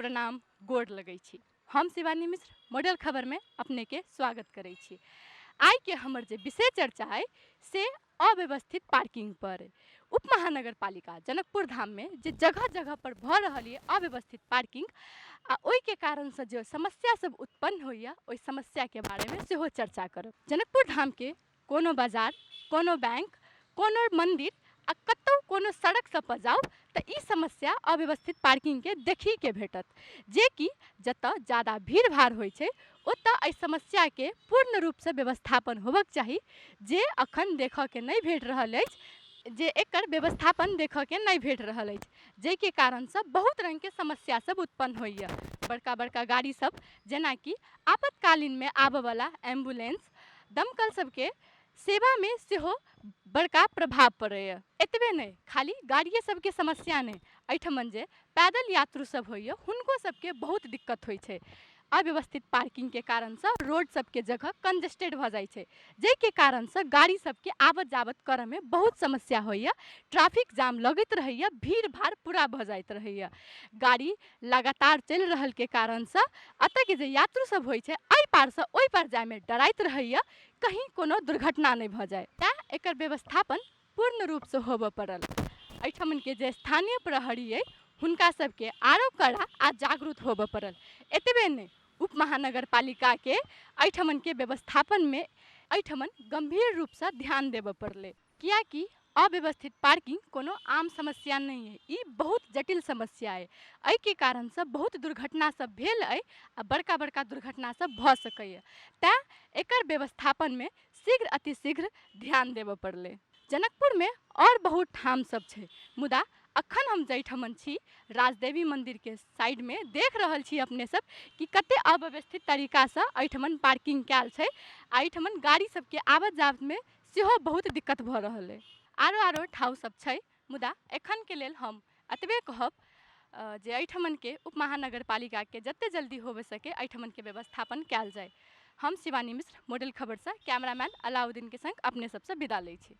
प्रणाम, गोर लगै छी। हम शिवानी मिश्र मॉडल खबरमे अपनेके स्वागत करै छी। आइके हमर जे विषय चर्चा अइ से अव्यवस्थित पार्किंग पर अइ। उप महानगरपालिका जनकपुर धाममे जे जगह जगह पर भऽ रहल यऽ अव्यवस्थित पार्किंग आ ओहिके कारणसँ जे समस्या सब उत्पन्न होइए, ओहि समस्याके बारेमे सेहो चर्चा करब। जनकपुर धामके कोनो बाजार, कोनो बैंक, कोनो मन्दिर आ कतहु कोनो सड़क सबपर जाउ तऽ ई समस्या अव्यवस्थित पार्किंगके देखहीके भेटत, जेकि जतऽ जादा भीड़ भाड़ होइ छै ओतऽ एहि समस्याके पूर्ण रूपसँ व्यवस्थापन होबक चाही, जे अखन देखऽके नहि भेट रहल अछि, जे एकर व्यवस्थापन देखऽके नहि भेट रहल अछि, जाहिके कारणसँ बहुत रङ्गके समस्या सब उत्पन्न होइए। बड़का बड़का गाड़ी सब जेनाकि आपतकालीनमे आबऽवला एम्बुलेंस, दमकल सबके सेवामे सेहो बड़का प्रभाव पड़ैए। एतबे नहि, खाली गाड़िए सबके समस्या नहि, एहिठमन जे पैदल यात्रु सब होइए हुनको सबके बहुत दिक्कत होइ छै। अव्यवस्थित पार्किंगके कारणसँ रोड सबके जगह कंजेस्टेड भऽ जाइ छै, जाहिके कारणसँ गाड़ी सबके आबत जाबत करऽमे बहुत समस्या होइए। ट्रैफिक जाम लगैत रहैए, भीड़ भाड़ पूरा भऽ जाइत रहैए। गाड़ी लगातार चलि रहलके कारणसँ एतऽके जे यात्रु सब होइ छै एहि पारसँ ओहि पार जाइमे डराइत रहैए, कहीँ कोनो दुर्घटना नहि भऽ जाय, तैँ एकर व्यवस्थापन पूर्ण रूपसँ होबऽ पड़ल। एहिठमनके जे स्थानीय प्रहरी अइ हुनका सबके आरो कड़ा आ जागरूक होबऽ पड़ल। एतबे नहि, उप महानगरपालिकाके एहिठमनके व्यवस्थापनमे एहिठमन गम्भीर रूपसँ ध्यान देबऽ पड़लै, किएकि अव्यवस्थित पार्किंग कोनो आम समस्या नहि अइ, ई बहुत जटिल समस्या अइ। एहिके कारणसँ बहुत दुर्घटना सब भेल अइ आ बड़का बड़का दुर्घटना सब भऽ सकैए, तैँ एकर व्यवस्थापनमे शीघ्र अतिशीघ्र ध्यान देबऽ पड़लै। जनकपुरमे आओर बहुत ठाम सब छै, मुदा अखन हम जाहिठमन छी राजदेवी मन्दिरके साइडमे देख रहल छी अपने सब कि कते अव्यवस्थित तरीकासँ एहिठमन पार्किंग कयल छै आ एहिठमन गाड़ी सबके आबत जाबतमे सेहो बहुत दिक्कत भऽ रहल अइ। आरो आरो ठाउँ सब छै, मुदा एखनके लेल हम एतबे कहब जे एहिठमनके उप महानगरपालिकाके जते जल्दी होबऽ सके एहिठमनके व्यवस्थापन कयल जाय। हम शिवानी मिश्र मॉडल खबरसँ कैमरामैन अलाउद्दीनके सङ्ग अपने सबसँ विदा लै छी।